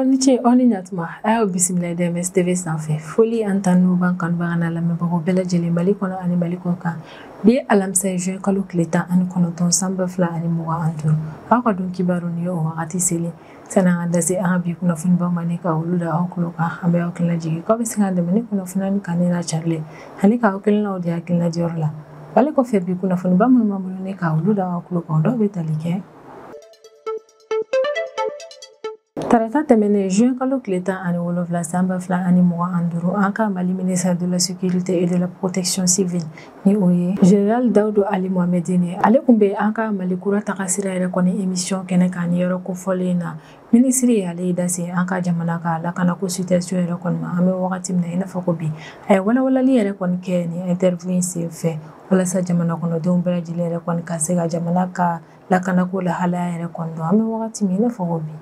Aw ni ce, aw ni ɲatuma. A y'aw bisimila DMS TV sanfɛ. Foli an tan n'u b'an kanubaga n'a lamɛnbagaw bɛɛ lajɛlen Mali kɔnɔ ani Mali kɔ kan. Bi ye alamisa ye, juin kalo tile 19 san 2025. Aw ka don kibaru ni ye o wagati selen. Sani an ka da se an ka bi kunnafonibaw ma ni ka olu da aw tulo kan, an bɛ aw hakilina jigin k'aw bɛ se k'an dɛmɛ ni kunnafoniya ni kanu n'a carilen ani k'aw hakilinaw di hakilina diyɔrɔ la. Wale kɔfɛ, bi kunnafoniba minnu b'an bolo ni ka olu da aw tulo kan, o dɔw bɛ tali kɛ: Tarata tɛmɛnen, juin kalo tile 17 san 2025, an ka Mali ministre de la Sécurité et de la Protection civile, ni o ye général Dawudu Ali Mohamedine, ale tun bɛ an ka Mali kura taga sira yɛrɛ kɔni émission kɛnɛ kan. Ni yɔrɔ kofɔlen na, minisiri ale ye da se an ka jamana ka lakanako situation yɛrɛ kɔni ma an bɛ wagati min na i n'a fɔ ko bi. A ye walawalali yɛrɛ kɔni kɛ nin interview in sen fɛ walasa jamana kɔnɔdenw bɛɛ lajɛlen yɛrɛ kɔni ka se ka jamana ka lakanako lahalaya yɛrɛ kɔni dɔn an bɛ wagati min i n'a fɔ ko bi.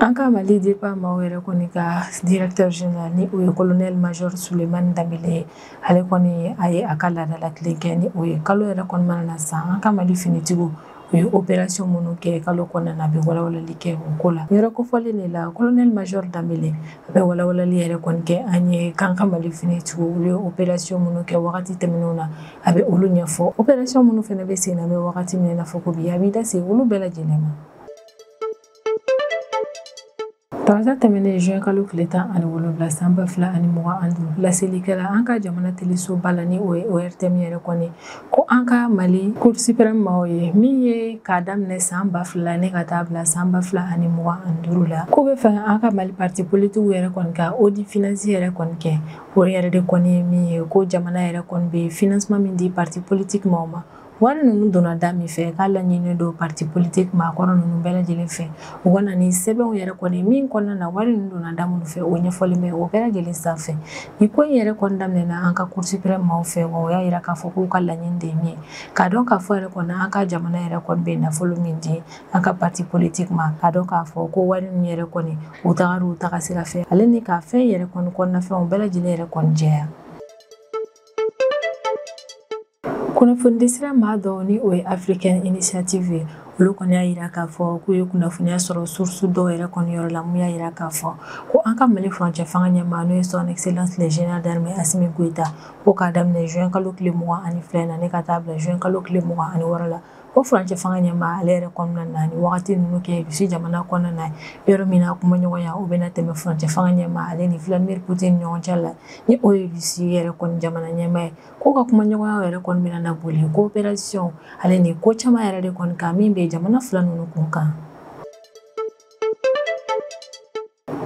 An ka Mali DIRPA maaw yɛrɛ kɔni ka directeur général, ni o ye colonel major Sulemani Danbele ye, ale kɔni a ye a ka laadala tilen kɛ, ni o ye kalo yɛrɛ kɔni mana na san, an ka Mali finitigiw u ye opération minnu kɛ kalo kɔnɔna na, a bɛ walawalali kɛ o ko la. Yɔrɔ kofɔlen de la, colonel major Danbele a bɛ walawalali yɛrɛ kɔni kɛ an ye k'an ka Mali finitigiw olu ye opération minnu kɛ wagati tɛmɛnenw na, a bɛ olu ɲɛfɔ. Opération minnu fana bɛ sen na an bɛ wagati min na i n'a fɔ ko bi, a b'i da se olu bɛɛ lajɛlen ma. Tarata tɛmɛnen, juin kalo tile 17 san 2025, laseli kɛra an ka jamana telesoba la, ni o ye ORTM yɛrɛ kɔni, ko an ka Mali Cour suprême maaw ye min ye k'a daminɛ san 2000 ne ka taa bila san 2025 la, k'u bɛ fɛ an ka Mali parti politique yɛrɛ kɔni ka audit financier yɛrɛ kɔni kɛ. O yɛrɛ de kɔni ye min ye ko jamana yɛrɛ kɔni bɛ financement min di parti politique maaw ma, wari ninnu donna da min fɛ, k'a laɲininen don parti politique maakɔrɔ ninnu bɛɛ lajɛlen fɛ u ka na ni sɛbɛnw yɛrɛ kɔni min kɔnɔna na wari ninnu donna da minnu fɛ, o ɲɛfɔlen bɛ o bɛɛ lajɛlen sanfɛ. Nin ko in yɛrɛ kɔni daminɛna an ka Cour suprême maaw fɛ, wa o y'a yira k'a fɔ k'u ka laɲini de ye min ye k'a dɔn k'a fɔ yɛrɛ kɔni an ka jamana yɛrɛ kɔni bɛ nafolo min di an ka parti politique ma, k'a dɔn k'a fɔ ko wari ninnu yɛrɛ kɔni u tagara u taga sira fɛ, ale ni ka fɛn yɛrɛ kɔni kɔnɔnafɛnw bɛɛ lajɛlen yɛrɛ kɔni jɛya. Kunnafonidi sira maa dɔw, ni o ye African Initiative ye, olu kɔni y'a yira k'a fɔ k'u ye kunnafoniya sɔrɔ source dɔw yɛrɛ kɔni yɔrɔ la mun y'a yira k'a fɔ ko an ka Mali furancɛ fanga ɲɛmaa, n'o ye Son Excellence le général d'armée Assimi Goïta, ko k'a daminɛ juin kalo tile 22 na ne ka taa bila juin kalo tile 26 la, ko furancɛ fanga ɲɛmaa ale yɛrɛ kɔnɔna na ni wagati ninnu kɛ Rusi jamana kɔnɔna na, yɔrɔ min na kumaɲɔgɔnya o bɛna tɛmɛ furancɛ fanga ɲɛmaa ale ni Vladimir Poutine ɲɔgɔn cɛ la, ni o ye Rusi yɛrɛ kɔni jamana ɲɛmaa ye, ko ka kumaɲɔgɔnya yɛrɛ kɔni bɛna na boli coopération ale ni ko caman yɛrɛ de kɔni kan min bɛ jamana fila ninnu kun kan.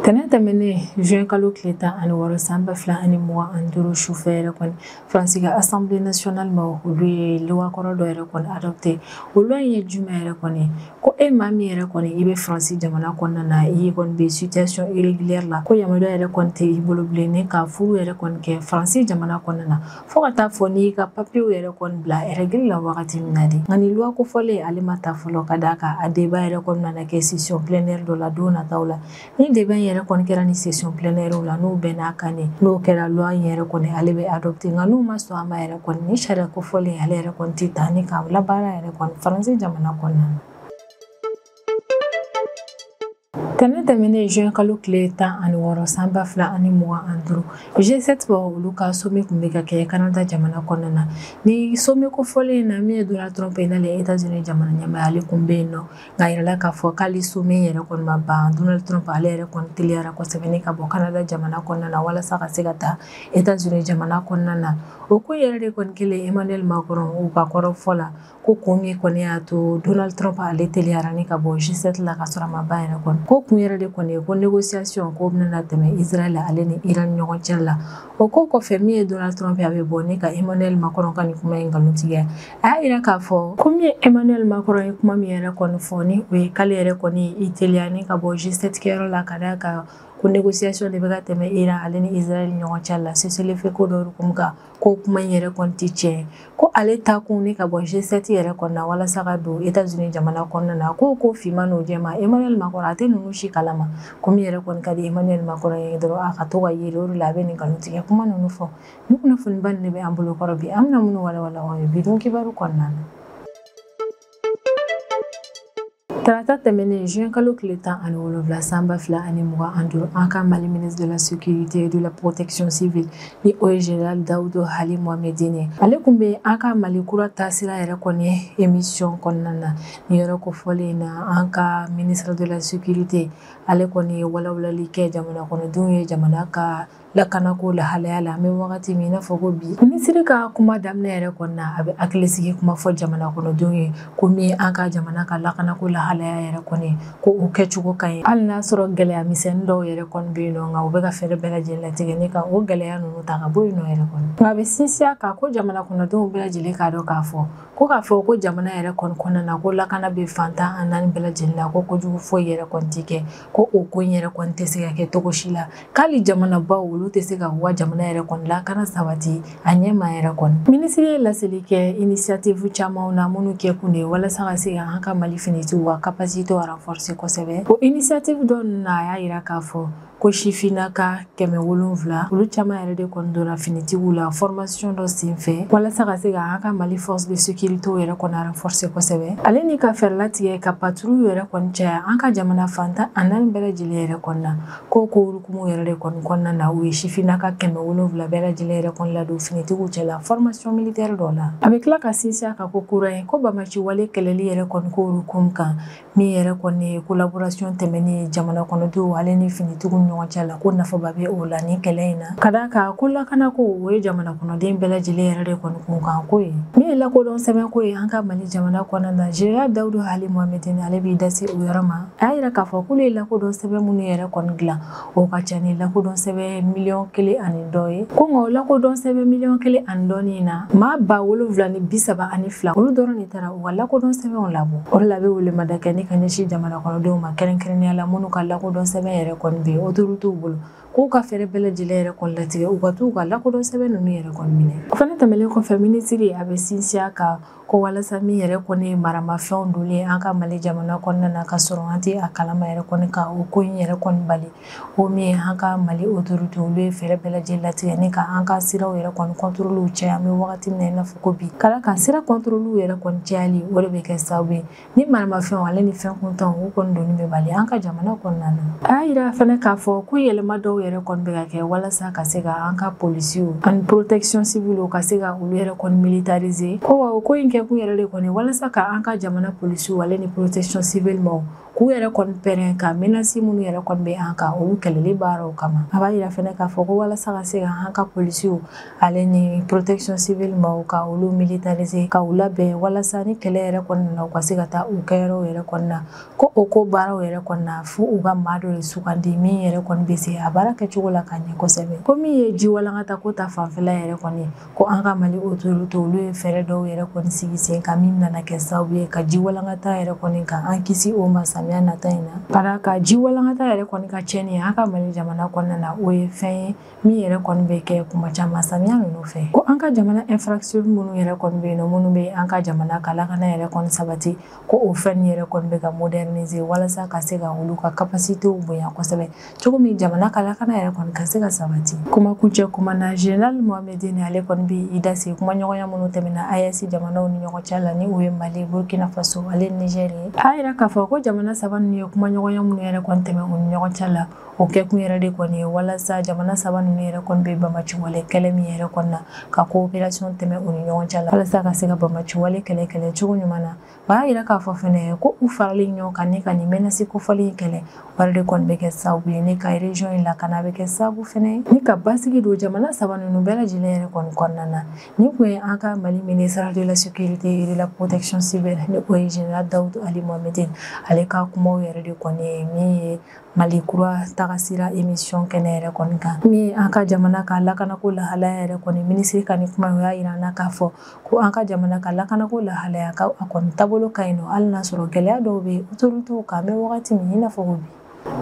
Tɛnɛn tɛmɛnen, juin kalo tile 16 san 2025 sufɛ yɛrɛ kɔni, Faransi ka Assemblée nationale ma olu ye loi kɔrɔ dɔ yɛrɛ kɔni adopté. O loi in ye jumɛn yɛrɛ kɔni? Ko e maa min yɛrɛ kɔni i bɛ Faransi jamana kɔnɔna na, i kɔni bɛ situation irrégulière la, ko yamaruya yɛrɛ kɔni tɛ i bolo bilen ni ka furu yɛrɛ kɔni kɛ Faransi jamana kɔnɔna na fo ka taa fɔ n'i ka papiyew yɛrɛ kɔni bila règle la wagati min na de. Nka nin loi kofɔlen ale ma ta fɔlɔ, ka d'a kan a débat yɛrɛ kɔni nana kɛ session plénière dɔ la don nataw la. Ni débat in yɛrɛ kɔni kɛra ni session plénière la, n'u bɛnn'a kan de, n'o kɛra, loi in yɛrɛ kɔni ale bɛ adopté. Nka n'u ma sɔn a ma yɛrɛ kɔni, ni sariya kofɔlen ale yɛrɛ kɔni tɛ ta ni k'a labaara yɛrɛ kɔni Faransi jamana kɔnɔna na. Tɛnɛn tɛmɛnen, juin kalo tile 16 san 2025, G7 bɔ olu ka sommet tun bɛ ka kɛ Canada jamana kɔnɔna na. Ni sommet kofɔlen in na, min ye Donald Trump ye, n'ale ye États-Unis jamana ɲɛmaa, ale tun bɛ yen nɔ. Nka a yirala k'a fɔ k'ale sommet yɛrɛ kɔni ma ban, Donald Trump ale yɛrɛ kɔni teliyara kosɛbɛ ni ka bɔ Canada jamana kɔnɔna na walasa ka se ka taa États-Unis jamana kɔnɔna na. O ko yɛrɛ de kɔni kɛlen, Emmanuel Macron u ka kɔrɔfɔ la, ko kun min kɔni y'a to Donald Trump ale teliyara ni ka bɔ G7 la ka sɔrɔ a ma ban yɛrɛ kɔni, ko kun yɛrɛ de kɔni ye ko négociation ko bɛna tɛmɛ Israël ale ni Iran ɲɔgɔn cɛ la. O ko kɔfɛ, min ye Donald Trump a bɛ bɔ ni ka Emmanuel Macron ka nin kuma in nkalontigiya. A y'a yira k'a fɔ ko min ye Emmanuel Macron ye kuma min yɛrɛ kɔni fɔ, ni o ye k'ale yɛrɛ kɔni i teliya ni ka bɔ G7 kɛyɔrɔ la ka d'a kan ko négociation de bɛ ka tɛmɛ Iran ale ni Israël ɲɔgɔn cɛ la cessez-le-feu ko dɔ hukumu kan, ko kuma in yɛrɛ kɔni tɛ tiɲɛ, ko ale taakun ni ka bɔ G7 yɛrɛ kɔnɔna na walasa ka don États-Unis jamana kɔnɔna na, ko finman n'o jɛman, Emmanuel Macron a tɛ ninnu si kalama. Ko min yɛrɛ kɔni ka di Emmanuel Macron ye dɔrɔn, a ka to ka yeli, o de la a bɛ nin nkalon tigɛ kuma ninnu fɔ. Ni kunnafoniba nin de bɛ an bolo kɔrɔ bi, an bɛna minnu walawala aw ye bi don kibaru kɔnɔna na. Tarata tɛmɛnen juin kalo tile 17 san 2025, an ka Mali ministre de la sécurité et de la protection civile ni o ye général Daouda Ali Mohamed ye, ale tun bɛ an ka Mali kura taasira yɛrɛ kɔni émission kɔnɔna na. Ni yɔrɔ kofɔlen na, an ka ministre de la sécurité ale kɔni ye walawalali kɛ jamana kɔnɔdenw ye jamana ka lakanako lahalaya la. An bɛ wagati min i n'a fɔ ko bi, minisiri ka kuma daminɛ yɛrɛ kɔni na, a bɛ hakilisigi kuma fɔ jamana kɔnɔdenw ye ko min an ka jamana ka lakanako lahalaya yɛrɛ kɔni, ko o kɛcogo ka ɲi, hali n'a sɔrɔ gɛlɛya misɛnnin dɔw yɛrɛ kɔni bɛ yen nɔ, nka u bɛ ka fɛɛrɛ bɛɛ lajɛlen latigɛ ni ka o gɛlɛya ninnu ta ka bɔ yen nɔ yɛrɛ kɔni. Nka a bɛ sinsin a kan ko jamana kɔnɔdenw bɛɛ lajɛlen k'a dɔn k'a fɔ ko k'a fɔ ko jamana yɛrɛ kɔni kɔnɔna na, ko lakana bɛ fan 14 bɛɛ lajɛlen na, ko kojugu foyi yɛrɛ kɔni tɛ kɛ, ko o ko in yɛrɛ kɔni tɛ se ka kɛ cogo si la, k'ale jamanabaw olu tɛ se ka u ka jamana yɛrɛ kɔni lakana sabati a ɲɛma yɛrɛ kɔni. Minisiri ye laseli kɛ initiative camanw na minnu kɛ kun de ye walasa ka se ka an ka Mali finitigiw ka capacité renforcer kosɛbɛ. O initiative dɔ ninnu na, a y'a yira k'a fɔ ko sifinnaka 700, olu caman yɛrɛ de kɔni donna finitigiw la formation dɔ senfɛ walasa ka se ka an ka Mali force de sécurité yɛrɛ kɔni renforcer kosɛbɛ, ale ni ka fɛɛrɛ latigɛ ka patrouille yɛrɛ kɔni caya an ka jamana fan 14 bɛɛ lajɛlen yɛrɛ kɔni na. Ko hukumu yɛrɛ de kɔni kɔnɔna na, u ye sifinnaka 700 bɛɛ lajɛlen yɛrɛ kɔni ladon finitigiw cɛla formation militaire dɔ la. A bɛ tila ka sinsin a kan ko kura ye ko bamaci wale kɛlɛli yɛrɛ kɔni ko hukumu kan, min yɛrɛ kɔni ye collaboration tɛmɛnen jamana kɔnɔdenw ale ni finitigiw ɲɔgɔn cɛ la, ko nafaba bɛ o la ni kɛlɛ in na, ka d'a kan ko lakanako o ye jamana kɔnɔden bɛɛ lajɛlen yɛrɛ de kɔni kunkan ko ye. Min ye lakodɔn sɛbɛnko ye an ka Mali jamana kɔnɔna na, général Daouda Ali Mohamed ale b'i da se o yɔrɔ ma. A y'a yira k'a fɔ k'olu ye lakodɔn sɛbɛn minnu yɛrɛ kɔni dilan, o ka ca ni lakodɔn sɛbɛn 1,1 million dɔ ye. Ko nka o lakodɔn sɛbɛn 1,1 million in na, maa 70,032, olu dɔrɔn de taara u ka lakodɔn sɛbɛnw labɔ. O de la a bɛ welemada kɛ ni ka ɲɛsin jamana kɔnɔdenw ma, kɛrɛnkɛrɛnnenya la minnu ka lakodɔn sɛbɛn yɛrɛ kɔni bɛ yen autorité bolo, k'u ka fɛɛrɛ bɛɛ lajɛlen yɛrɛ kɔni latigɛ u ka t'u ka lakodɔn sɛbɛn ninnu yɛrɛ kɔni minɛ. O fana tɛmɛnen kɔfɛ, minisiri a bɛ sinsin a kan ko walasa min yɛrɛ kɔni ye maramafɛnw donlen an ka Mali jamana kɔnɔna na ka sɔrɔ an tɛ a kalama yɛrɛ kɔni, ka o ko in yɛrɛ kɔni bali, o min ye an ka Mali autorité olu ye fɛɛrɛ bɛɛ lajɛlen latigɛ ni ka an ka siraw yɛrɛ kɔni contrôle caya. An bɛ wagati min na i n'a fɔ ko bi, ka d'a kan sira contrôle yɛrɛ kɔni cayali, o de bɛ kɛ sababu ye ni maramafɛnw ale ni fɛn kuntanw o kɔni donni bɛ bali an ka jamana kɔnɔna na. A y'a yira fana k'a fɔ ko yɛlɛma dɔw yɛrɛ kɔni bɛ ka kɛ walasa ka se ka an ka polisiw ani protection civile ka se ka olu yɛrɛ kɔni militariser, ko wa o ko in kɛkun yɛrɛ de kɔni walasa ka an ka jamana polisiw ale ni protection civile maaw k'u yɛrɛ kɔni pɛrɛn ka menace minnu yɛrɛ kɔni bɛ an kan, olu kɛlɛli baaraw kama. A b'a yira fana k'a fɔ ko walasa ka se ka an ka polisiw ale ni protection civile maaw ka olu militariser, ka u labɛn walasa ni kɛlɛ yɛrɛ kɔni nana, u ka se ka taa u kɛyɔrɔw yɛrɛ kɔni na, ko o ko baaraw yɛrɛ kɔni na, fo u ka maa dɔ de sugandi min yɛrɛ kɔni bɛ se a baara kɛcogo la ka ɲɛ kosɛbɛ. Ko min ye ji walankata ko ta fanfɛla yɛrɛ kɔni, ko an ka Mali autorité olu ye fɛɛrɛ dɔw yɛrɛ kɔni sigi sen kan min nana kɛ sababu ye ka ji walankata yɛrɛ kɔni ka an kisi o ma samiya nata in na. Ka d'a kan ji walankata yɛrɛ kɔni ka tiɲɛni an ka Mali jamana kɔnɔna na, o ye fɛn ye min yɛrɛ kɔni bɛ kɛ kuma caman samiya ninnu fɛ. Ko an ka jamana infrastructure minnu yɛrɛ kɔni bɛ yen nɔ, minnu bɛ an ka jamana ka lakana yɛrɛ kɔni sabati, ko o fɛn yɛrɛ kɔni bɛ ka moderniser walasa ka se ka olu ka capacité bonya kosɛbɛ cogo min jamana ka lakana yɛrɛ kɔni ka se ka sabati. Kuma kuncɛ kuma na, général Mohamed ale kɔni bɛ i da se kumaɲɔgɔnya minnu tɛmɛna AES jamanaw ni ɲɔgɔn cɛ la, ni o ye Mali, Burkina Faso ale Niger ye. A y'a yira k'a fɔ ko jamana saba ninnu ye kumaɲɔgɔnya minnu yɛrɛ kɔni tɛmɛ u ni ɲɔgɔn cɛ la, o kɛkun yɛrɛ de kɔni ye walasa jamana saba ninnu yɛrɛ kɔni bɛ bamaciwale kɛlɛ min yɛrɛ kɔni na, ka coopération tɛmɛ u ni ɲɔgɔn cɛ la walasa ka se ka bamaciwale kɛlɛ kɛlɛ cogo ɲuman na. O y'a yira k'a fɔ fɛnɛ ko u faralen ɲɔgɔn kan ni ka nin menace kofɔlen in kɛlɛ, wari de kɔni bɛ kɛ sababu ye ni ka région in lakana, a bɛ kɛ sababu fɛnɛ ni ka basigi don jamana saba ninnu bɛɛ lajɛlen yɛrɛ kɔni kɔnɔna na. Nin kun ye an ka Mali ministre de la sécurité et de la protection civile, ni o ye général Daouda Ali Mohamed, ale ka kumaw yɛrɛ de kɔni ye min ye Mali kura tagasira émission kɛnɛ yɛrɛ kɔni kan. Min ye an ka jamana ka lakanako lahalaya yɛrɛ kɔni, minisiri ka nin kuma o y'a yira an na k'a fɔ ko an ka jamana ka lakanako lahalaya ka a kɔni taabolo ka ɲi nɔ, hali n'a sɔrɔ gɛlɛya dɔw bɛ autorités kan, an bɛ wagati min i n'a fɔ ko bi.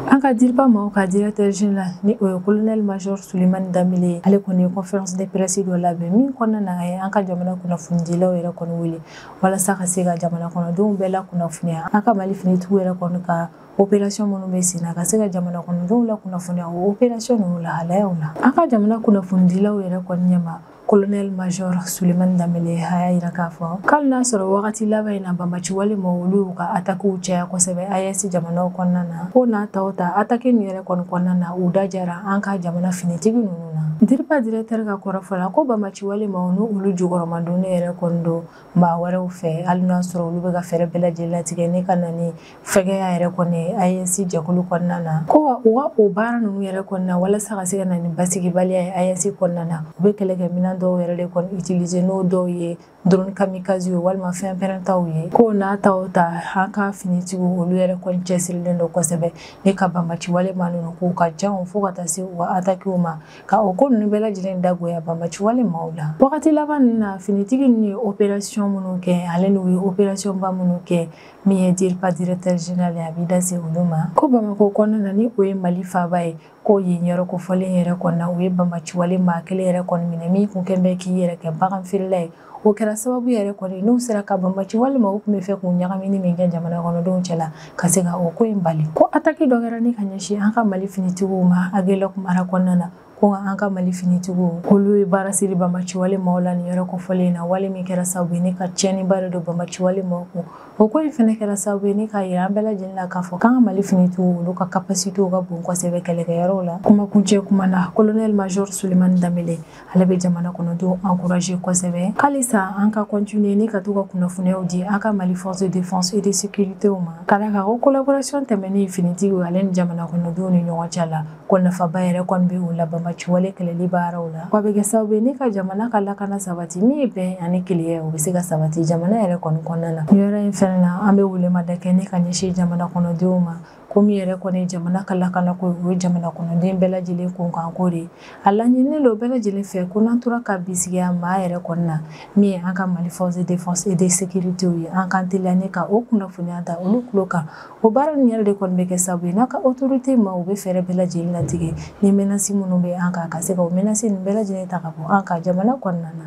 An ka DIRPA maaw ka directeur général, ni o ye colonel major Souleymane Dembélé ye, ale kɔni ye conférence de presse dɔ labɛn min kɔnɔna na, a ye an ka jamana kunnafonidilaw yɛrɛ kɔni wele walasa ka se ka jamana kɔnɔdenw bɛɛ lakunnafoniya an ka Mali finitigiw yɛrɛ kɔni ka opération minnu bɛ sen na, ka se ka jamana kɔnɔdenw lakunnafoniya o opération ninnu lahalayaw la. An ka jamana kunnafonidilaw yɛrɛ kɔni ɲɛma Colonel Major Souleymane Dembélé a y'a yira k'a fɔ k'ale n'a sɔrɔ wagati laban in na banbaci wale ma olu y'u ka attaquew caya kosɛbɛ AES jamanaw kɔnɔna na, ko n'a taw ta attaque nin yɛrɛ kɔni kɔnɔna na u da jara an ka jamana finitigi ninnu na. DIRPA directeur ka kɔrɔfɔ la ko banbaci wale ma n'u olu jukɔrɔmadonnen yɛrɛ kɔni don maa wɛrɛw fɛ, hali n'a sɔrɔ olu bɛ ka fɛɛrɛ bɛɛ lajɛlen latigɛ ne ka na ni fɛgɛya yɛrɛ kɔni AES jɛkulu kɔnɔna na, ko u ka o baara ninnu yɛrɛ kɔnɔna na walasa ka se ka na ni basigibaliya ye AES kɔnɔna na, u bɛ kɛlɛkɛminɛn dɔw yɛrɛ de kɔni utiliser n'o dɔw ye drone kamikaze ye walima fɛn pɛrɛntaw ye. Ko n'a taw ta an ka finitigiw olu yɛrɛ kɔni cɛsirilen don kosɛbɛ ne ka banbaci wale maa ninnu k'u ka janw fo ka taa se u ka attaquew ma ka o ko ninnu bɛɛ lajɛlen dagoya banbaci wale maaw la. Wagati laban ninnu na finitigi ninnu ye opération minnu kɛ ale n'u ye opération ba minnu kɛ min ye DIRPA directeur général ye a b'i da se olu ma. Ko Bamakɔ kɔnɔna na ni o ye Mali faaba ye, ko yen yɔrɔ kofɔlen yɛrɛ kɔnɔna u ye banbaci wale maa kelen yɛrɛ kɔni minɛ min kun kɛn bɛ k'i yɛrɛ kɛ bagan feerela ye. O kɛra sababu yɛrɛ kɔni n'u sera ka banbaci walima u tun bɛ fɛ k'u ɲagamini min kɛ jamana kɔnɔdenw cɛ la ka se ka o ko in bali. Ko attaque dɔ kɛra ni ka ɲɛsin an ka Mali finitigiw ma Aguelhok mara kɔnɔna na, ko an ka Mali finitigiw olu ye baara siri banbaci wale maaw la nin yɔrɔ kofɔlen na, wale min kɛra sababu ye ne ka tiɲɛniba de don banbaci wale maaw kun. O ko in fɛnɛ kɛra sababu ye ne k'a yira an bɛɛ lajɛlen la k'a fɔ k'an ka Mali finitigiw olu ka capacité ka bon kosɛbɛ kɛlɛkɛyɔrɔw la. Kuma kuncɛ kuma na, colonel major Souleymane Dembélé ale bɛ jamana kɔnɔdenw encourager kosɛbɛ halisa an ka continuer ni ka to ka kunnafoniyaw di an ka Mali force de défense et de sécurité ma, ka d'a kan ko collaboration tɛmɛnen finitigiw ale ni jamana kɔnɔdenw ni ɲɔgɔn cɛ la, ko nafaba yɛrɛ kɔni bɛ o la banbaci wale kɛlɛli baaraw la, wa bɛ kɛ sababu ye ni ka jamana ka lakana sabati min ye bɛn ani kelenya o bɛ se ka sabati jamana yɛrɛ kɔni kɔnɔna na. Nin yɔrɔ in fɛnɛ na an bɛ welemada kɛ ni ka ɲɛsin jamana kɔnɔdenw ma, ko min yɛrɛ kɔni jamana ka lakana ko o ye jamana kɔnɔden bɛɛ lajɛlen kunkanko de ye. A laɲininen don bɛɛ lajɛlen fɛ ko n'an tora ka bisigiya maa yɛrɛ kɔni na min ye an ka Mali force de défense et de sécurité ye, an k'an teliya ni ka o kunnafoniya ta olu tulo kan. O baara nin yɛrɛ de kɔni bɛ kɛ sababu ye n'a ka autorité ma u bɛ fɛɛrɛ bɛɛ lajɛlen latigɛ ni menace minnu bɛ an kan ka se ka o menace ninnu bɛɛ lajɛlen ta ka bɔ an ka jamana kɔnɔna na.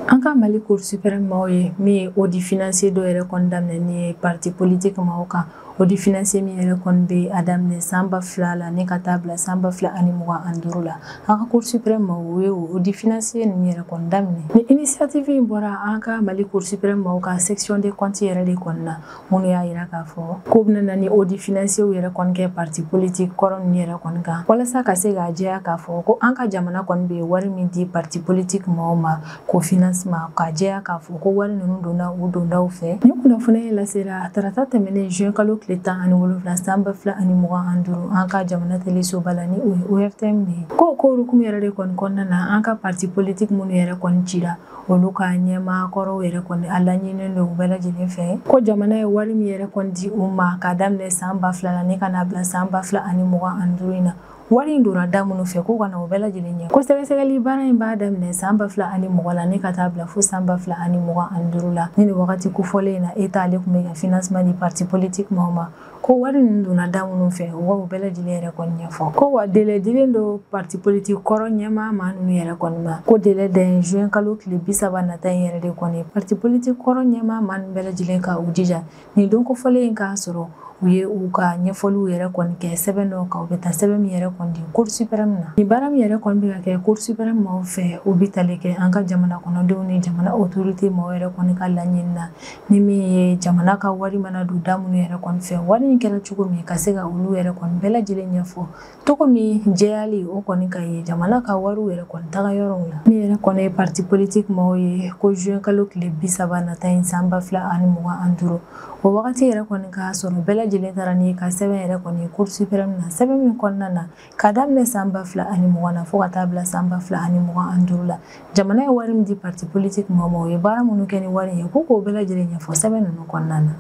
An ka Mali Cour suprême maaw ye min ye audit financier dɔ yɛrɛ kɔni daminɛ ni ye parti politique maaw kan, audit financier min yɛrɛ kɔni bɛ a daminɛ san 2000 la ni ka taa bila san 2025 la. An ka Cour suprême maaw ye o audit financier ninnu yɛrɛ kɔni daminɛ. Ni initiative in bɔra an ka Mali Cour suprême maaw ka section des comptes yɛrɛ de kɔni na, minnu y'a yira k'a fɔ k'u bɛna na ni audit financier yɛrɛ kɔni kɛ parti politique kɔrɔ ninnu yɛrɛ kɔni kan, walasa ka se k'a jɛya k'a fɔ ko an ka jamana kɔni bɛ wari min di parti politique maaw ma ko financement, k'a jɛya k'a fɔ ko wari ninnu donna u dondaw fɛ. Ni kunnafoniya in lasera tarata tɛmɛnen juin kalo tile 17 san 2025 an ka jamana telesoba la ni o ye ORTM de ye. Ko hukumu yɛrɛ de kɔni kɔnɔna na an ka parti politique minnu yɛrɛ kɔni cira olu ka ɲɛmaa kɔrɔw yɛrɛ kɔni a laɲininen don u bɛɛ lajɛlen fɛ ko jamana ye wari min yɛrɛ kɔni di u ma k'a daminɛ san 2000 la ni ka n'a bila san 2025 in na, wari in donna da minnu fɛ k'u ka na o bɛɛ lajɛlen ɲɛ. Ko sɛgɛsɛgɛli baara in b'a daminɛ san 2020 la ni ka taa bila fo san 2025 la. Ni nin wagati kofɔlen in na État ale tun bɛ ka financement di parti politique maaw ma, ko wari ninnu donna da minnu fɛ u ka o bɛɛ lajɛlen yɛrɛ kɔni ɲɛfɔ. Ko wa délai dilen don parti politique kɔrɔ ɲɛmaa maa ninnu yɛrɛ kɔni ma, ko délai dan ye juin kalo tile 30 nata in yɛrɛ de kɔni parti politique kɔrɔ ɲɛmaa maa ninnu bɛɛ lajɛlen ka u jija nin don kofɔlen in k'a sɔrɔ u ye u ka ɲɛfɔliw yɛrɛ kɔni kɛ sɛbɛn dɔw kan, u bɛ taa sɛbɛn min yɛrɛ kɔni di Cour suprême na. Nin baara min yɛrɛ kɔni bɛ ka kɛ Cour suprême maaw fɛ, u bɛ tali kɛ an ka jamana kɔnɔdenw ni jamana autorité maaw yɛrɛ kɔni ka laɲini na, ni min ye jamana ka wari mana don da minnu yɛrɛ kɔni fɛ, wari in kɛra cogo min ka se ka olu yɛrɛ kɔni bɛɛ lajɛlen ɲɛfɔ cogo min jɛyali o kɔni ka ye jamana ka wariw yɛrɛ kɔni taga yɔrɔw la. Min yɛrɛ kɔni ye parti politique maaw ye, ko juin kalo tile 30 nata in san 2025 o wagati yɛrɛ kɔni k'a sɔrɔ bɛɛ lajɛlen taara ni ka sɛbɛn yɛrɛ kɔni Cour suprême na, sɛbɛn min kɔnɔna na k'a daminɛ san 2020 na fo ka taa bila san 2025 la, jamana ye wari min di parti politique maaw ma, u ye baara minnu kɛ ni wari ye k'u k'o bɛɛ lajɛlen ɲɛfɔ sɛbɛn ninnu kɔnɔna na.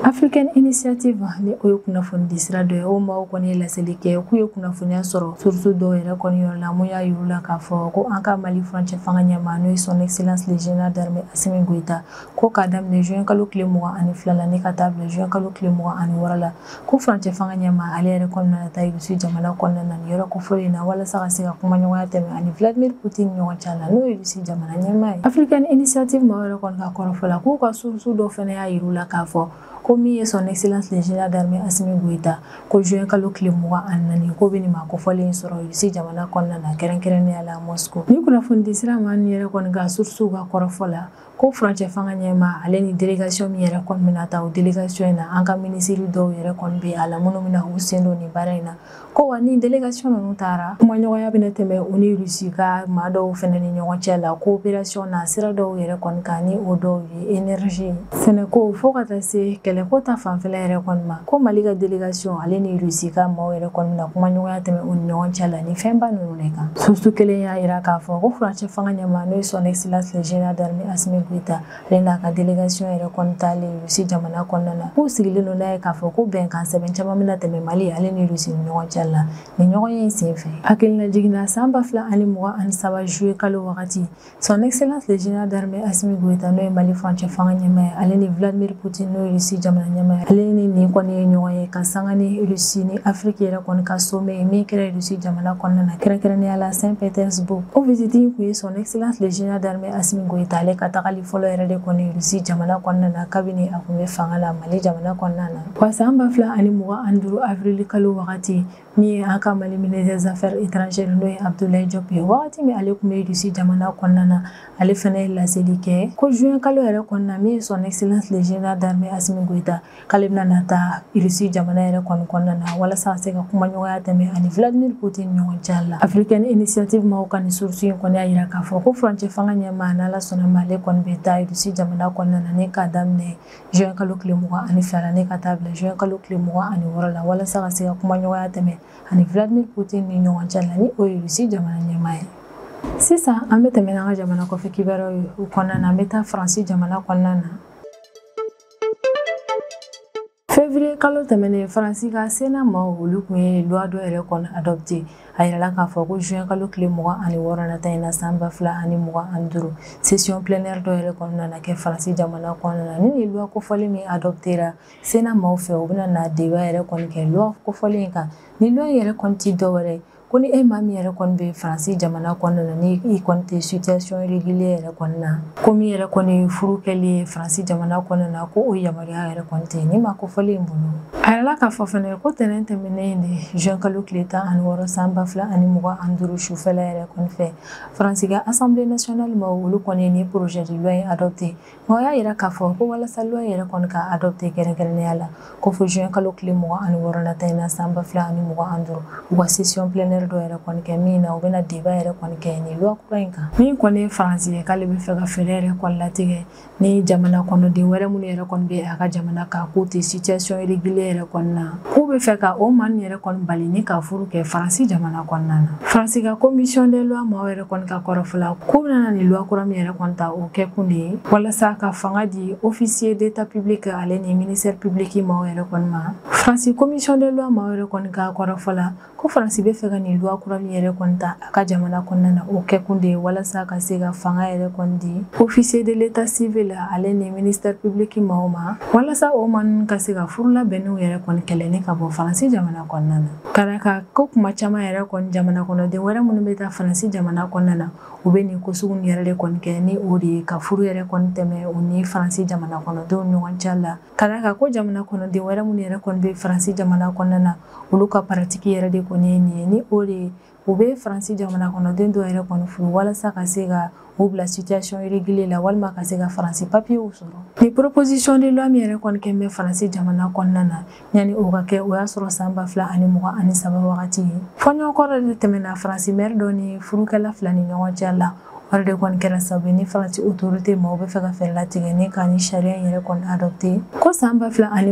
African Initiative ni o ye kunnafoni di sira dɔ ye, o maaw kɔni ye laseli kɛ k'u ye kunnafoniya sɔrɔ source dɔw yɛrɛ kɔni yɔrɔ la mun y'a yir'u la k'a fɔ ko an ka Mali furancɛ fanga ɲɛmaa n'o ye son excellence le général d'armée Assimi Goïta, ko k'a daminɛ juin kalo tile 22 la ni ka taa bila juin kalo tile 26 la, ko furancɛ fanga ɲɛmaa ale yɛrɛ kɔni nana taa Russie jamana kɔnɔna na nin yɔrɔ kofɔlen na walasa ka se ka kumaɲɔgɔnya tɛmɛ ani Vladimir Poutine ɲɔgɔn cɛ la n'o ye Russie jamana ɲɛmaa ye. African Initiative maaw yɛrɛ kɔni ka kɔrɔfɔ la k'u ka source dɔw fana y'a yir'u la k'a fɔ ko min ye son excellence le général d'armée Assimi Goïta, ko juin kalo tile 24, ko bɛ nin maa kofɔlen in sɔrɔ Russie jamana kɔnɔna na, kɛrɛnkɛrɛnnenya la Moscou. Ni kunnafoni sira maa ninnu yɛrɛ kɔni ka sources ka kɔrɔfɔ la, ko furancɛ fanga ɲɛma ale ni délégation min yɛrɛ kɔni bɛna taa, o délégation in na, an ka minisiri dɔw yɛrɛ kɔni bɛ a la minnu bɛna u sen don nin baara in na. Ko wa ni délégation ninnu taara, kumaɲɔgɔnya bɛna tɛmɛ u ni Russie ka maa dɔw fɛnɛ ni ɲɔgɔn cɛ la coopération na sira dɔw yɛrɛ kɔni kan, ni o dɔw ye énergie, sɛnɛko, fo ka taa se kɛlɛko ta fanfɛla yɛrɛ kɔni ma. Ko Mali ka délégation ale ni Russie ka maaw yɛrɛ kɔni bɛna kumaɲɔgɔnya tɛmɛ u ni ɲɔgɔn cɛ la ni fɛnba ninnu de kan. Source kelen y'a yira k'a fɔ ko furancɛ fanga ɲɛma, n'o ye son excellence le général d'armée Assimi Goïta, ale n'a ka délégation yɛrɛ kɔni taalen Russie jamana kɔnɔna na, k'u sigilen don n'a ye k'a fɔ ko bɛnkan sɛbɛn caman bɛna tɛmɛ Mali ale ni Russie ni ɲɔgɔn cɛ la nin ɲɔgɔn ye in senfɛ. Hakilina jiginna, san 2023 juillet kalo wagati, son excellence le général d'armée Assimi Goïta, n'o ye Mali furancɛ fanga ɲɛmaa ye, ale ni Vladimir Poutine, n'o ye Russie jamana ɲɛmaa ye, ale ni nin kɔni ye ɲɔgɔn ye ka sanga ni Russie ni Afrique yɛrɛ kɔni ka sommet ye min kɛra Russie jamana kɔnɔna na, kɛrɛnkɛrɛnnenya la Saint-Pétersbourg. O visite in kun ye son excellence le général d'armée Assimi Goïta ale ka tagali fɔlɔ yɛrɛ de kɔni Russie jamana kɔnɔna na kabini a kun bɛ fanga la Mali jamana kɔnɔna na. Wa san 2025 avril kalo wagati, min ye an ka Mali ministre des affaires étrangères, n'o ye Abdoulaye Diop ye, wagati min ale tun bɛ Russie jamana kɔnɔna na, ale fana ye laseli kɛ ko juin kalo yɛrɛ kɔnɔna, min ye son excellence le général d'armée Assimi Goïta, k'ale bɛna na taa Russie jamana yɛrɛ kɔni kɔnɔna na walasa a se ka kumaɲɔgɔnya tɛmɛ ani Vladimir Poutine ɲɔgɔn cɛ la. African Initiative maaw ka nin source in kɔni y'a yira k'a fɔ ko furancɛ fanga ɲɛmaa, n'Ala sɔnna ma, ale kɔni bɛ taa Russie jamana kɔnɔna na ni k'a daminɛ juin kalo tile 22 la ni ka taa bila juin kalo tile 26 la, walasa ka se ka kumaɲɔgɔnya tɛmɛ ani Vladimir Poutine ni ɲɔgɔn cɛ la, ni o ye Russie jamana ɲɛmaa ye. Sisan an bɛ tɛmɛ n'an ka jamana kɔfɛ kibaruyaw ye. O kɔnɔna na, an bɛ taa Faransi jamana kɔnɔna na. Février kalo tɛmɛnen, Faransi ka Sénat maaw, olu tun ye loi dɔ yɛrɛ kɔni adopté. A yirala k'a fɔ ko juin kalo tile 26 nata in na, san 2025, session plénière dɔ yɛrɛ kɔni nana kɛ Faransi jamana kɔnɔna na. Ni nin loi kofɔlen min adopté ra Sénat maaw fɛ, u bɛna na débat yɛrɛ kɔni kɛ loi kofɔlen in kan. Ni loi in yɛrɛ kɔni ti dɔwɛrɛ ko ni e maa min yɛrɛ kɔni bɛ Faransi jamana kɔnɔna na, ni i kɔni tɛ situation régulière yɛrɛ kɔni na, ko min yɛrɛ kɔni ye furu kɛli ye Faransi jamana kɔnɔna na, ko o yamaruya yɛrɛ kɔni tɛ ni maa kofɔlen in bolo. A yirala k'a fɔ fɛnɛ ko tɛnɛn tɛmɛnen de, juin kalo tile 16 san 2025 sufɛla yɛrɛ kɔni fɛ, Faransi ka Assemblée nationale maaw, olu kɔni ye ni projet de loi in adopté. Nka o y'a yira k'a fɔ ko walasa loi yɛrɛ kɔni ka adopté kɛrɛnkɛrɛnnenya la, ko fo juin kalo tile 26 nata in na, san 2025, u ka session plénière dɔ yɛrɛ kɔni kɛ min na u bɛna débat yɛrɛ kɔni kɛ nin loi kura in kan. Min kɔni ye Faransi ye, k'ale bɛ fɛ ka fɛɛrɛ yɛrɛ kɔni latigɛ ni jamana kɔnɔden wɛrɛ minnu yɛrɛ kɔni bɛ a ka jamana kan k'u tɛ situation régulière yɛrɛ kɔni na, k'u bɛ fɛ ka o maa ninnu yɛrɛ kɔni bali ni ka furu kɛ Faransi jamana kɔnɔna na. Faransi ka commission des lois maaw yɛrɛ kɔni ka kɔrɔfɔ la, k'u bɛna nin loi kura min yɛrɛ kɔni ta, o kɛ kun de ye walasa ka fanga di officier d'état public ale ni ministère public maaw yɛrɛ kɔni ma. Faransi commission des lois maaw yɛrɛ kɔni ka kɔrɔfɔ la, ko Faransi bɛ fɛ ka nin loi kura min yɛrɛ kɔni ta a ka jamana kɔnɔna na, o kɛ kun de ye walasa ka se ka fanga yɛrɛ kɔni di officier de l'état civil ale ni ministère public maaw ma, walasa o maa ninnu ka se ka furu labɛnniw yɛrɛ kɔni kɛlɛ ni ka bɔ Faransi jamana kɔnɔna na. Ka d'a kan ko kuma caman yɛrɛ kɔni, jamana kɔnɔden wɛrɛ minnu bɛ taa Faransi jamana kɔnɔna na, u bɛ nin ko sugu yɛrɛ de kɔni kɛ, ni o de ye ka furu yɛrɛ kɔni tɛmɛ u ni Faransi jamana kɔnɔdenw ɲɔgɔn cɛ la. Ka d'a kan ko jamana kɔnɔden wɛrɛ minnu yɛrɛ kɔni bɛ Faransi jamana kɔnɔna na, olu ka pratique yɛrɛ de kɔni ye nin ye, ni o de ye u bɛ Faransi jamana kɔnɔden dɔw yɛrɛ kɔni furu walasa ka se ka u bila situation irrégulière la, walima ka se ka Faransi papiers sɔrɔ. Ni proposition de loi min yɛrɛ kɔni kɛ bɛ Faransi jamana kɔnɔna na, yanni o ka kɛ, o y'a sɔrɔ san 2023 wagati ye, fɔɲɔgɔnkɔ de tɛmɛna Faransi maire dɔ ni furukɛla fila ni ɲɔgɔn cɛ la. O de kɔni kɛra sababu ye ni Faransi autorité maaw bɛ fɛ ka fɛɛrɛ latigɛ ni ka ni sariya in yɛrɛ kɔni adopté. Ko san 2023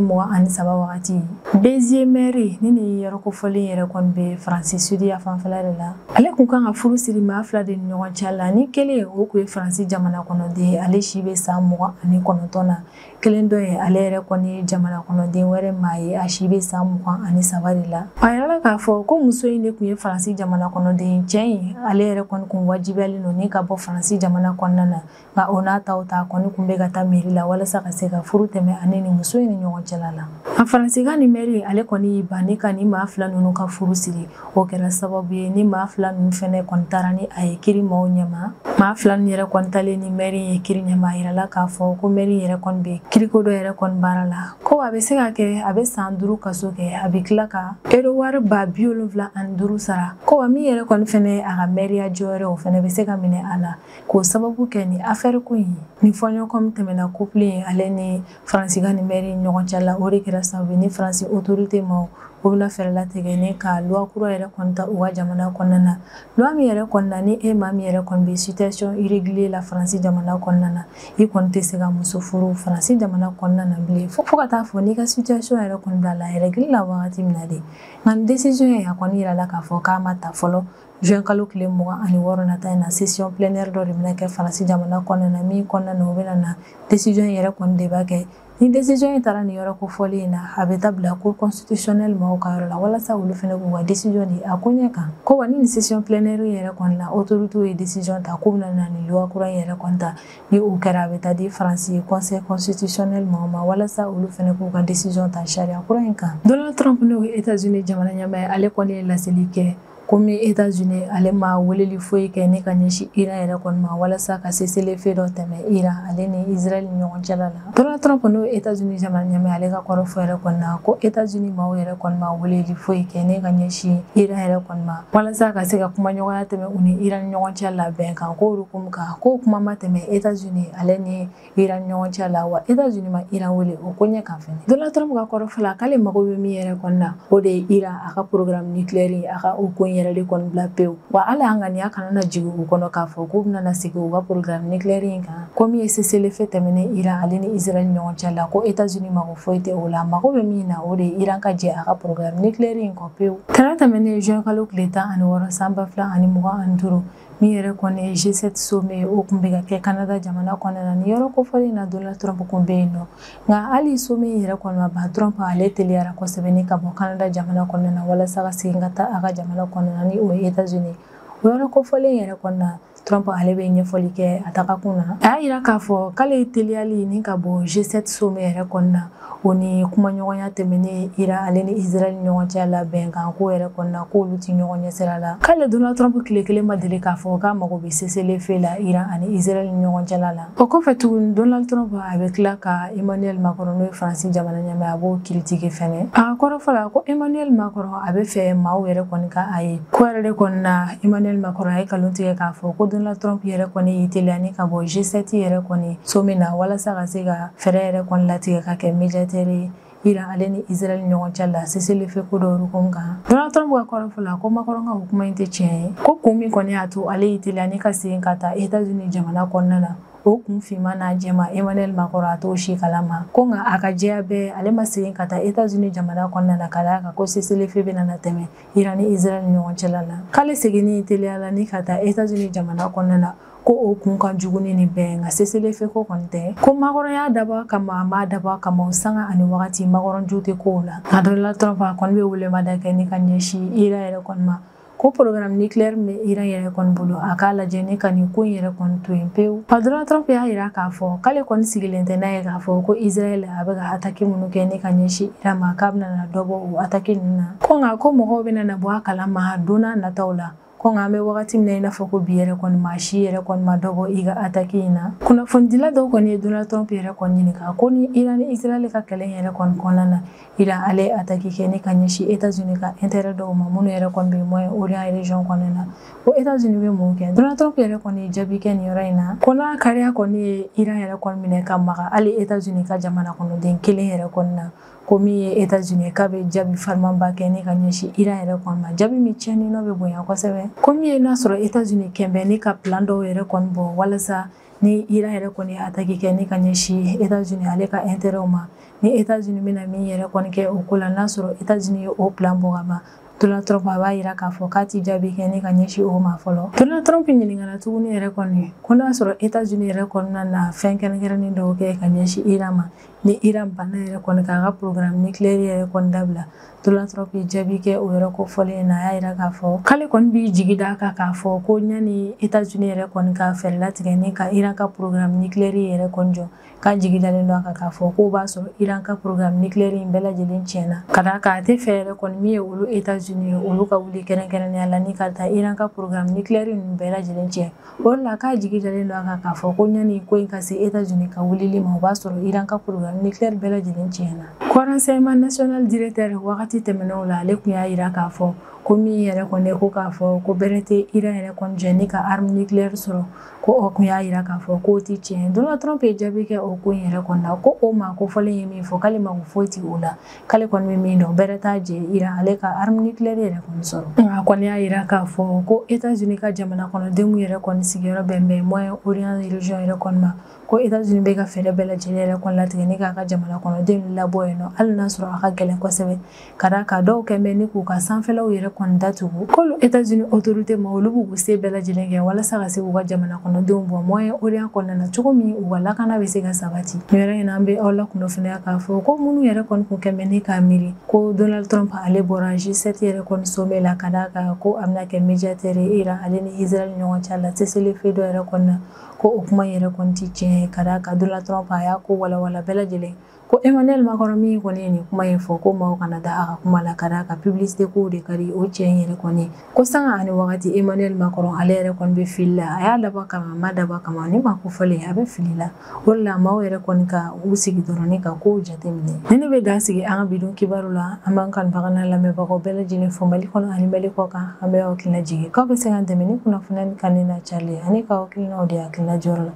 wagati, Béziers maire ni nin yɔrɔ kofɔlen yɛrɛ kɔni bɛ Faransi sud ya fanfɛla de la, ale kun kan ka furu siri maa fila de ni ɲɔgɔn cɛ la. Ni kelen, o kun ye Faransi jamana kɔnɔden ye, ale si bɛ san 29 na. Kelen dɔ ye, ale yɛrɛ kɔni ye jamana kɔnɔden wɛrɛ maa ye, a si bɛ san 23 de la. A yirala k'a fɔ ko muso in de tun ye Faransi jamana kɔnɔden ye, cɛ in ale yɛrɛ kɔni kun wajibiyalen don ni ka bɔ bɔ Faransi jamana kɔnɔna na, nka o n'a taw ta kɔni kun bɛ ka taa mairie la walasa ka se ka furu tɛmɛ ani ni muso in ni ɲɔgɔn cɛla la. A Faransi ka ni maire ale kɔni y'i ban ni ka ni maa fila ninnu ka furu siri. O kɛra sababu ye ni maa fila ninnu fɛnɛ kɔni taara ni a ye kiri maaw ɲɛma. Maa fila ninnu yɛrɛ kɔni talen ni maire ye kiri ɲɛma, a yirala k'a fɔ ko maire yɛrɛ kɔni bɛ kiriko dɔ yɛrɛ kɔni baara la, ko a bɛ se ka kɛ a bɛ san 5 kaso kɛ, a bɛ tila ka euro wari 75,000 sara, ko wa min yɛrɛ kɔni fɛnɛ a ka maire jɔyɔrɔ o fɛnɛ bɛ se ka minɛ a la k'o sababu kɛ ni affaire ko in ye. Ni fɔɲɔgɔnkɔ min tɛmɛna couple in ale ni Faransi ka ni maire ɲɔgɔn cɛ la, o de kɛra sababu ye ni Faransi autorité maaw o bɛna fɛɛrɛ latigɛ ni ka loi kura yɛrɛ kɔni ta u ka jamana kɔnɔna na. Loi min yɛrɛ kɔni na, ni e maa min yɛrɛ kɔni bɛ situation irrégulière la Faransi jamana kɔnɔna na, i kɔni tɛ se ka muso furu Faransi jamana kɔnɔna na bilen, fo ka taa fɔ n'i ka situation yɛrɛ kɔni bila la règle la wagati min na de. Nka nin décision in a kɔni yirala k'a fɔ k'a ma ta fɔlɔ. Juin kalo tile 26 nata in na, session plénière dɔ de bɛna kɛ Faransi jamana kɔnɔna na, min kɔnɔna na o bɛna na décision in yɛrɛ kɔni de b'a kɛ. Ni décision in taara nin yɔrɔ kofɔlen in na, a bɛ taa bila cour constitutionnelle maaw ka yɔrɔ la walasa olu fɛnɛ k'u ka décision di a koɲɛ kan. Ko wa ni nin session plénière in yɛrɛ kɔni na, autorité ye décision ta k'u bɛna na nin loi kura in yɛrɛ kɔni ta, ni o kɛra a bɛ taa di Faransi conseil constitutionnel maaw ma walasa olu fɛnɛ k'u ka décision ta sariya kura in kan. Donald Trump n'o ye États-Unis jamana ɲɛmaa ye, ale kɔni ye laseli kɛ komi États-Unis ale ma weleli foyi kɛ ni ka ɲɛsin Iran yɛrɛ kɔni ma walasa ka cessez-le-feu dɔ tɛmɛ Iran ale ni Israël ni ɲɔgɔn cɛla la. Donald Trump n'o ye États-Unis jamana ɲɛmaa, ale ka kɔrɔfɔ yɛrɛ kɔni na ko États-Unis maaw yɛrɛ kɔni ma weleli foyi kɛ ni ka ɲɛsin Iran yɛrɛ kɔni ma walasa ka se ka kumaɲɔgɔnya tɛmɛ u ni Iran ni ɲɔgɔn cɛ la bɛnkan ko hukumu kan, ko kuma ma tɛmɛ États-Unis ale ni Iran ni ɲɔgɔn cɛ la, wa États-Unis ma Iran wele o ko ɲɛ kan fɛnɛ. Donald Trump ka kɔrɔfɔ la, k'ale mago bɛ min yɛrɛ kɔni na, o de ye Iran a ka programme nucléaire a ka o ko in yɛrɛ de kɔni bila pewu, wa hali an ŋaniya kana na jigin u kɔnɔ k'a fɔ k'u bɛna na segin u ka programme nucléaire in kan. Ko min ye cessez-le-feu tɛmɛnen Iran ale ni Israël ni ɲɔgɔn cɛ la, ko États-Unis mago foyi tɛ o la, mago bɛ min na o de ye Iran ka jɛ a ka programme nucléaire in kɔ pewu. Tɛnɛ tɛmɛnen juin kalo tile 16 san 2025, min yɛrɛ kɔni ye G7 sommet o kun bɛ ka kɛ Canada jamana kɔnɔna na. Nin yɔrɔ kofɔlen na, Donald Trump kun bɛ yen nɔ, nka hali sommet in yɛrɛ kɔni ma ban, Trump ale teliyara kosɛbɛ ni ka bɔ Canada jamana kɔnɔna na walasa ka segin ka taa a ka jamana kɔnɔna na ni o ye États-Unis. O yɔrɔ kofɔlen yɛrɛ kɔni na, Trump ale bɛ ɲɛfɔli kɛ a tagakun na. A y'a yira k'a fɔ k'ale ye teliyali ni ka bɔ G7 sommet yɛrɛ kɔni na, o ni kumaɲɔgɔnya tɛmɛnen Iran ale ni Israël ni ɲɔgɔn cɛ la bɛnkan ko yɛrɛ kɔni na, k'olu ti ɲɔgɔn ɲɛsira la. K'ale Donald Trump tile kelen ma deli k'a fɔ k'a mago bɛ cessez-le-feu la Iran ani Israël ni ɲɔgɔn cɛla la. O kɔfɛ tuguni, Donald Trump a bɛ tila ka Emmanuel Macron n'o ye Faransi jamana ɲɛmaa ye, a b'o critiquer fɛnɛ. A kɔrɔfɔ la ko Emmanuel Macron a bɛ fɛ maaw yɛrɛ kɔni ka a ye. Ko yɛrɛ de kɔni na, Emmanuel Macron a ye nkalon tigɛ k'a fɔ ko Donald Trump yɛrɛ kɔni y'i teliya ni ka bɔ G7 yɛrɛ kɔni sommet na walasa ka se ka fɛɛrɛ yɛrɛ kɔni latigɛ ka kɛ médiateur ye Iran ale ni Israël ni ɲɔgɔn cɛ la cessez-le-feu ko dɔ hukumu kan. Donald Trump ka kɔrɔfɔ la ko Macron ka o kuma in tɛ tiɲɛ ye, ko kun min kɔni y'a to ale y'i teliya ni ka segin ka taa États-Unis jamana kɔnɔna na, o kun finman n'a jɛma Emmanuel Macron a t'o si kalama, ko nka a ka jɛya bɛɛ ale ma segin ka taa États-Unis jamana kɔnɔna na ka d'a kan ko cessez-le-feu bɛna na tɛmɛ Iran ni Israël ni ɲɔgɔn cɛla la. K'ale seginni teliya la ni ka taa États-Unis jamana kɔnɔna na, ko o kun ka jugu ni nin bɛɛ, nka cessez-le-feu ko kɔni tɛ. Ko Macron y'a dabɔ a kama, a m'a dabɔ a kama, o sanga ani wagati Macron jo tɛ kow la. Nka Donald Trump a kɔni bɛ welemada kɛ ni ka ɲɛsin Iran yɛrɛ kɔni ma, ko programme nucléaire min bɛ Iran yɛrɛ kɔni bolo, a k'a lajɛ ni ka nin ko in yɛrɛ kɔni to yen pewu. Wa Donald Trump y'a yira k'a fɔ k'ale kɔni sigilen tɛ n'a ye k'a fɔ ko Israël a bɛ ka attaque minnu kɛ ni ka ɲɛsin Iran ma, k'a bɛna na dɔ bɔ o attaque ninnu na. Ko nka ko mɔgɔw bɛna na bɔ a kalama don n'a nataw la, ko nka an bɛ wagati min na i n'a fɔ ko bi yɛrɛ kɔni maa si yɛrɛ kɔni ma dɔ bɔ i ka attaque in na. Kunnafonidila dɔw kɔni ye Donald Trump yɛrɛ kɔni ɲininka ko ni Iran ni Israël ka kɛlɛ in yɛrɛ kɔni kɔnɔna na, Iran ale ye attaque kɛ ni ka ɲɛsin États-Unis ka intérêt dɔw ma minnu yɛrɛ kɔni bɛ Moyen-Orient région kɔnɔna na, ko États-Unis bɛ mun kɛ? Donald Trump yɛrɛ kɔni ye jaabi kɛ nin yɔrɔ in na, ko n'a kariya kɔni ye Iran yɛrɛ kɔni minɛ ka maga hali États-Unis ka jamana kɔnɔden kelen yɛrɛ kɔni na, ko min ye États-Unis k'a bɛ jaabi farimanba kɛ ni ka ɲɛsin Iran yɛrɛ kɔni ma, jaabi min tiɲɛni nɔ bɛ bonya kosɛbɛ. Ko min ye n'a sɔrɔ États-Unis kɛnbɛ ni ka plan dɔw yɛrɛ kɔni bɔ walasa ni Iran yɛrɛ kɔni ye attaque kɛ ni ka ɲɛsin États-Unis ale ka intérêt ma, ni États-Unis bɛna min yɛrɛ kɔni kɛ o ko la, n'a sɔrɔ États-Unis ye o plan bɔ ka ban, Donald Trump a b'a yira k'a fɔ k'a ti jaabi kɛ ni ka ɲɛsin o ma fɔlɔ. Donald Trump ɲininkara tuguni yɛrɛ kɔni ko n'a sɔrɔ États-Unis yɛrɛ kɔnɔna na fɛn kɛrɛnkɛrɛnnen dɔw kɛ ka ɲɛsin Iran ma, ni Iran banna yɛrɛ kɔni k'a ka programme nucléaire yɛrɛ kɔni dabila. Donald Trump ye jaabi kɛ o yɔrɔ ko fɔlen na, a y'a yira k'a fɔ k'ale kɔni b'i jigi d'a kan k'a fɔ ko ɲani États-Unis yɛrɛ kɔni ka fɛɛrɛ latigɛ ni ka Iran ka programme nucléaire yɛrɛ kɔni jɔ, k'a jigi dalen don a kan k'a fɔ k'o b'a sɔrɔ Iran ka programme nucléaire in bɛɛ lajɛlen tiɲɛna, ka d'a kan a tɛ fɛ yɛrɛ kɔni min ye olu États-Unis ye olu ka wuli kɛrɛnkɛrɛnnenya la ni ka taa Iran ka programme nucléaire ninnu bɛɛ lajɛlen tiɲɛ. O de la k'a jigi dalen don a kan k'a fɔ ko ɲani ko in ka se États-Unis ka wulili ma, o b'a sɔrɔ Iran ka programme nucléaire bɛɛ lajɛlen tiɲɛna. Ko renseignement national directeur wagati tɛmɛnenw la, ale tun y'a yira k'a fɔ ko min yɛrɛ kɔni ko k'a fɔ ko bɛrɛ tɛ Iran yɛrɛ kɔni jɛ ni ka arme nucléaire sɔrɔ, ko o tun y'a yira k'a fɔ k'o tɛ tiɲɛ. Donald Trump ye jaabi kɛ o ko in yɛrɛ kɔni na, ko o maa ko fɔlen ye min fɔ k'ale mako foyi tɛ o la, k'ale kɔni bɛ min dɔn bɛrɛ t'a jɛ Iran ale ka arme nucléaire yɛrɛ kɔni sɔrɔ. Nka a kɔni y'a yira k'a fɔ ko États-Unis ka jamana kɔnɔdenw yɛrɛ kɔni sigiyɔrɔ bɛn bɛ Moyen-Orient région yɛrɛ kɔni ma, ko États-Unis bɛ ka fɛɛrɛ bɛɛ lajɛlen yɛrɛ kɔni latigɛ ni k'a ka jamana kɔnɔdenw labɔ yen nɔ, hali n'a sɔrɔ a ka gɛlɛn kosɛbɛ, ka d'a kan dɔw kɛn bɛ ni k'u ka sanfɛlaw yɛrɛ kɔni datugu. K'olu États-Unis autorité ma, olu b'u se bɛɛ lajɛlen kɛ walasa ka se k'u ka jamana kɔnɔdenw bɔ Moyen-Orient kɔnɔna na cogo min u ka lakana bɛ se ka sabati. Nin yɔrɔ in na, an bɛ aw lakunnafoniya k'a fɔ ko minnu yɛrɛ kɔni kun kɛn bɛ ni k'a miiri ko Donald Trump ale bɔra G7 yɛrɛ kɔni sommet la, ka d'a kan ko a bɛna kɛ médiateur ye Iran ale ni Israël ɲɔgɔn cɛ la cessez-le-feu dɔ yɛrɛ kɔni na, ko o kuma yɛrɛ kɔni ti tiɲɛ ye, ka d'a kan Donald Trump a y'a ko walawala bɛɛ lajɛlen ko Emmanuel Macron min kɔni ye nin kuma in fɔ, ko maaw kana da a ka kuma la, ka d'a kan publicité kow de ka di o cɛ in yɛrɛ kɔni, ko sanga ani wagati Emmanuel Macron ale yɛrɛ kɔni bɛ fili la, a y'a dabɔ kama a ma dabɔ kama, ni maa ko fɔlen a bɛ fili la. O de la maaw yɛrɛ kɔni ka u sigi dɔrɔn ni ka kow jateminɛ. Ni ne bɛ dan sigi an ka bidon kibaru la, an b'an kanubaga n'a lamɛnbagaw bɛɛ lajɛlen fo Mali kɔnɔ ani Mali kɔ kan. An bɛ aw hakilina jigin k'aw bɛ se k'an dɛmɛ ni kunnafoniya kanni n'a carilen ani k'aw hakilinaw di hakilina jɔyɔrɔ la.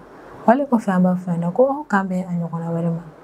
Wale kɔfɛ an b'a fɔ ɲɛna ko aw k'an bɛn a ɲɔgɔnna wɛrɛ ma.